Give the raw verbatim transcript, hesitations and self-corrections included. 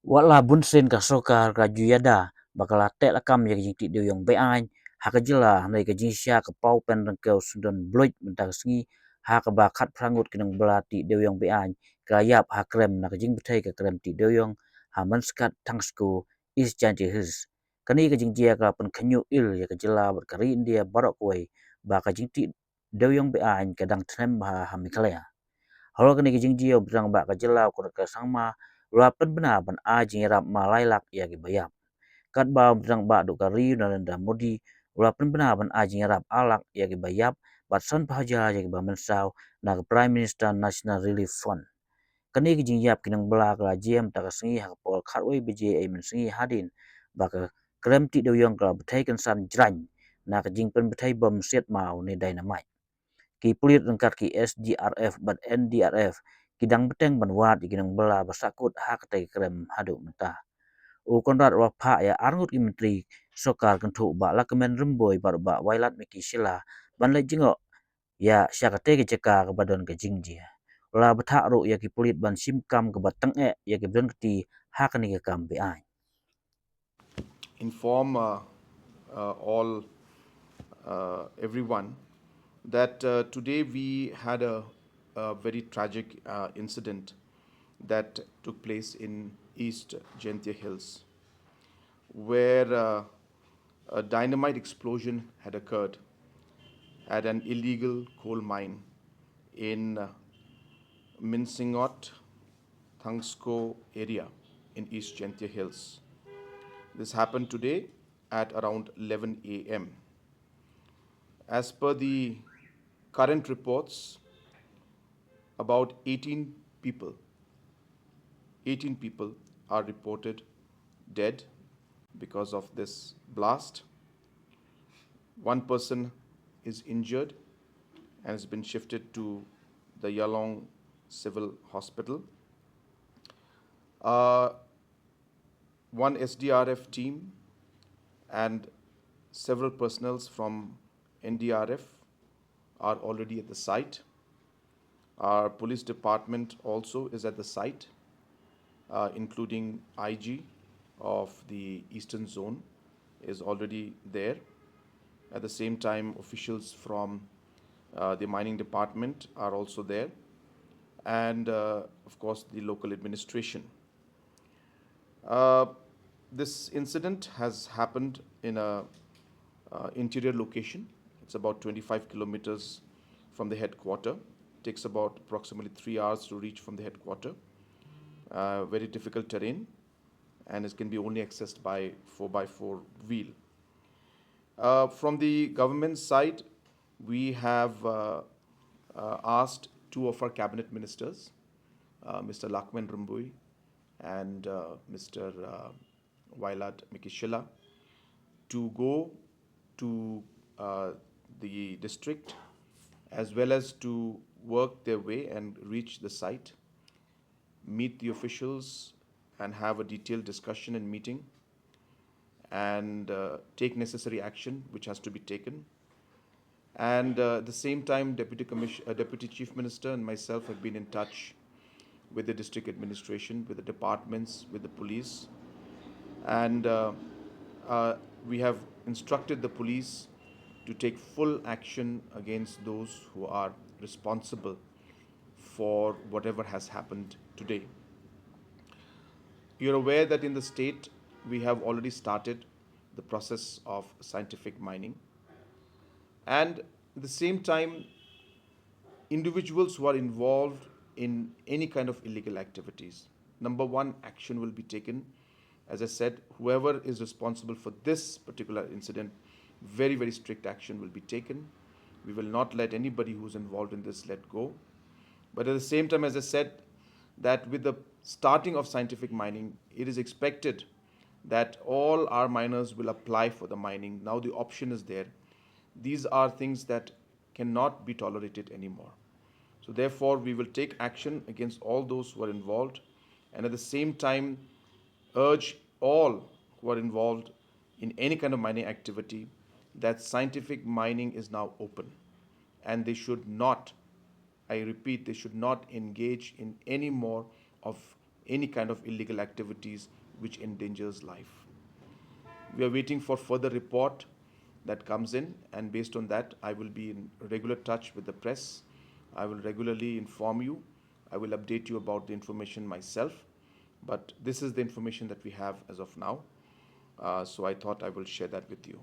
Wat la bun sien ka sorkar ka la ju ïada ba ka la teh lakam ïa ka jingtih dewïong beaiñ ha ka jylla, hynrei ka jingshisha ka Paw Pynrynkew Syndon Bluit mynta ka sngi ha kaba khatphra ngut ki nongbylla tih dewïong beaiñ ka la ïap ha krem na ka jingbthei ka krem tih dewïong ha Mynskhat Thangsko, East Jaintia Hills. Kane ka jingjia ka la pynkhynñiuh il ïa ka jylla bad ka ri India baroh kawei ba ka jingtih dewïong beaiñ ka dang thngan bha ha Meghalaya. Halor kane ka jingjia, u Tnad Rangbah ka jylla u Conrad K Sangma u la pynbna ban ai jingïarap ma lai lak ïa kiba ïap. Katba u Tnad Rangbah duh ka ri u Narendra Modi u la pynbna ban ai jingïarap ar lak ïa kiba ïap bad sanphew hajar ïa kiba mynsaw na ka Prime Minister National Relief Fund. Kane ka jingïap ki nongbylla ka la jia mynta ka sngi ha ka por khatwei baje ei mynsngi hadien ba ka krem tih dewïong ka la bthei kynsan jraiñ na ka jingpynbthei bom siat maw ne dynamite. Ki pulit ryngkat ki S D R F bad N D R F ki dang bteng ban wad ïa ki nongbylla ba sahkut ha katei ka krem haduh mynta. U Conrad u la phah ïa arngut ki myntri sorkar kynthup u Bah Lahkmen Rymbui bad u Bah Wailadmiki Shylla ban leit jngoh ïa sha katei ka jaka kaba don ka jingjia. U la bthah ruh ïa ki pulit ban shim kam kaba tyngeh ïa kiba don kti ha kane ka kam beaiñ. Inform uh, uh, all, uh, everyone, that uh, today we had a, a very tragic uh, incident that took place in East Jaintia Hills, where uh, a dynamite explosion had occurred at an illegal coal mine in uh, Minsingot Thangsko area in East Jaintia Hills. This happened today at around eleven a m. As per the current reports, about eighteen people, eighteen people are reported dead because of this blast. One person is injured and has been shifted to the Yalong Civil Hospital. Uh, one S D R F team and several personnels from N D R F are already at the site. Our police department also is at the site, uh, including I G of the Eastern Zone is already there. At the same time, officials from uh, the mining department are also there, and uh, of course the local administration. Uh, this incident has happened in a uh, interior location. It's about twenty-five kilometers from the headquarter. Takes about approximately three hours to reach from the headquarter. Uh, very difficult terrain, and it can be only accessed by four by four wheel. Uh, from the government side, we have uh, uh, asked two of our cabinet ministers, uh, Mister Lahkmen Rymbui and uh, Mister Uh, Wailadmiki Shylla, to go to uh, the district as well as to work their way and reach the site, meet the officials, and have a detailed discussion and meeting, and uh, take necessary action which has to be taken. And uh, at the same time, Deputy, Commis- uh, Deputy Chief Minister and myself have been in touch with the district administration, with the departments, with the police. And uh, uh, we have instructed the police to take full action against those who are responsible for whatever has happened today. You're aware that in the state, we have already started the process of scientific mining. And at the same time, individuals who are involved in any kind of illegal activities, number one, action will be taken. As I said, whoever is responsible for this particular incident, very, very strict action will be taken. We will not let anybody who's involved in this let go. But at the same time, as I said, that with the starting of scientific mining, it is expected that all our miners will apply for the mining. Now the option is there. These are things that cannot be tolerated anymore. So therefore, we will take action against all those who are involved, and at the same time, urge all who are involved in any kind of mining activity that scientific mining is now open, and they should not, I repeat, they should not engage in any more of any kind of illegal activities which endangers life. We are waiting for further report that comes in, and based on that, I will be in regular touch with the press. I will regularly inform you. I will update you about the information myself. But this is the information that we have as of now. Uh, so I thought I will share that with you.